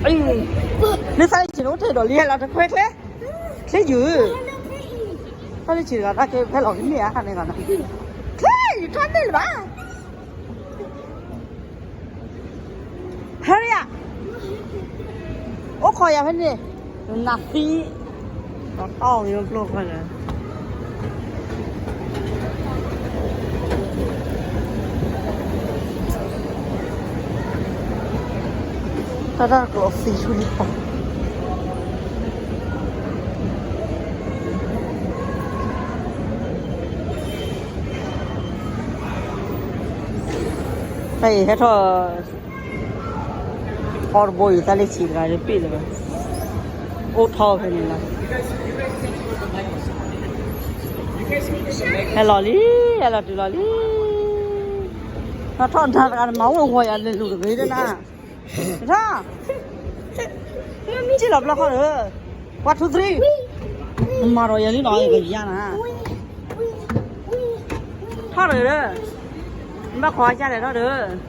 အ့, လၢသးလၢဆံးန့ၣ် အိၣ်တ့ၢ်ဒီးလံဟဲလီၤတခွဲချ့, ချ့ယုာ်, သးလၢဆံးတဂၤတၢ်ကဲဖဲလီၤကမ့ၢ်ဧါန့ၣ်ဂၤနီၤ, ချ့ယုာ်ထီၣ်န့ၢ်လၢၤဘၣ်, hurry up, အိၣ်ခိးယၤဖဲန့ၣ်, နသံ, တီၢ်ယိကျိဖဲလၢ တၢ်တၢ်ကျိးသံဆူလံဖီ, တၢ်အံၤဟဲထီၣ် အီတဘိယူၤ သးလၢဆံးတဂၤလၢပ့ၢ်လၢၤဘၣ်, အိၣ်ထီၣ်ဖဲန့ၣ်လီၤ, ဟဲလီၤလံ, ဟဲလီၤတုၤလီၤလံ, ထီၣ်ထီၣ်နၤတဂၤ နမၤအိၣ်ဂီၤယၤလၢလူၤတဂ့ၤဒၣ်နၤ, ထီၣ်, စံၣ်လီၤဘျီခီၣ်ဒီး, one two three, နမၤဒီးယၤလံနီၤ ယကယၤနၤ, ထီၣ်တဂ့ၤဒီး, နဘၣ်ခိးအကၢ်လဲၣ်ထီၣ်ဒီး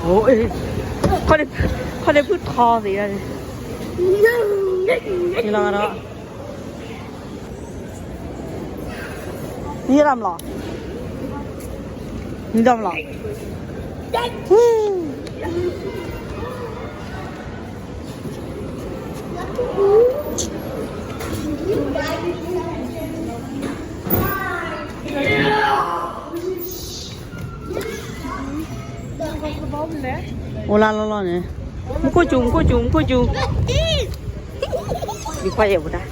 အိၣ်, ခီၣ်ဒ့ဖုၣ်ထီသ့ၣ်, လီၤဒီး, နံၤဒၣ်မလီၤ, နံၤဒၣ်မလီၤ. အိၣ်လၢလီၢ်လီၢ်န့ၣ်, မူခိၣ်စူၤ မူခိၣ်စူၤ မူခိၣ်စူၤ, ယခွါယဲၢ်ပူၤဒါ,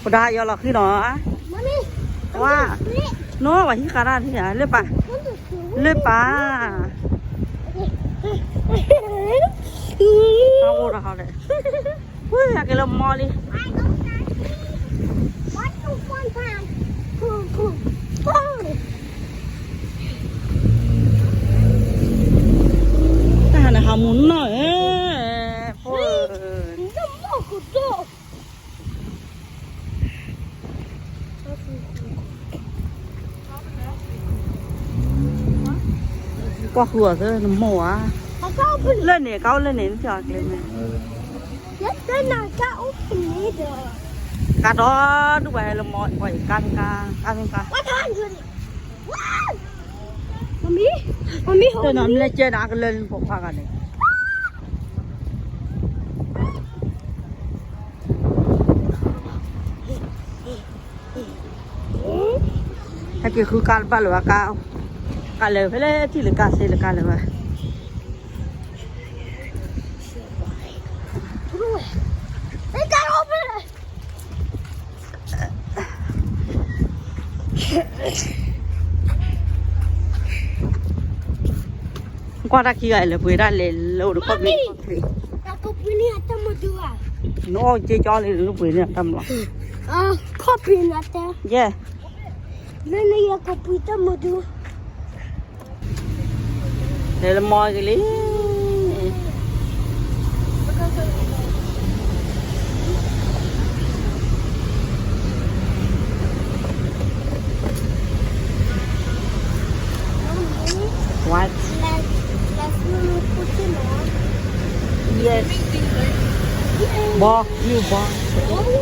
ပူၤဒါယီၤလီၤဃံနီၤ, ဝါ, နီၢ်ဝဲဟံးဃာ်တၢ်ထံၣ်ဧါ လၢပၢ်, လၢပၢ်, အအိၣ်ဒီးဟီလဲၣ်, ဝဲဟဲက့ၤလၢမီလံ. တၢ်ဟးနဟးမူနီၢ်ဧၢ, ဖိဧၢ, ကွၢ်ဃုအီၤသၢနမိၢ်ဧါ, လၢန့ၣ် ကအိၣ်လၢန့ၣ် နထံၣ်အီၤကျဲမ့ၢ်, ကါဒီဒူၣ်ဝဲလၢမီ ပှၤအံၤ ကါမ့ၢ်ကါ ကါမ့ၢ်ကါ, တနီၤမ့ၢ်လဲၤကဲနၤ အကလၢလံပိာ်ခွါဂၤန့ၣ် ဟဲက့ၤဃုကါတဘၣ်လၢၤဘၣ်, ကါလဲၤဖဲလဲၣ်ထံၣ်လၢကါစ့လၢကါလၢၤဘၣ်. ကွၢ်တၢ်ခံဂၤလဲၤပှ့ၤတၢ်လဲၤလၢအိၣ်ဒီးခီၣ်ဖံး, နအိၣ်က့ၤကၠီလံလၢပှ့ၤန့ၣ်တၢ်မလီၤ, ခီၣ်ဖံးနတဲ, ယဲ, လၢနယကပှ့ၤတၢ်မဒု လဲၤလၢမီက့ၤလံ. What? Yes. Ball, you ball.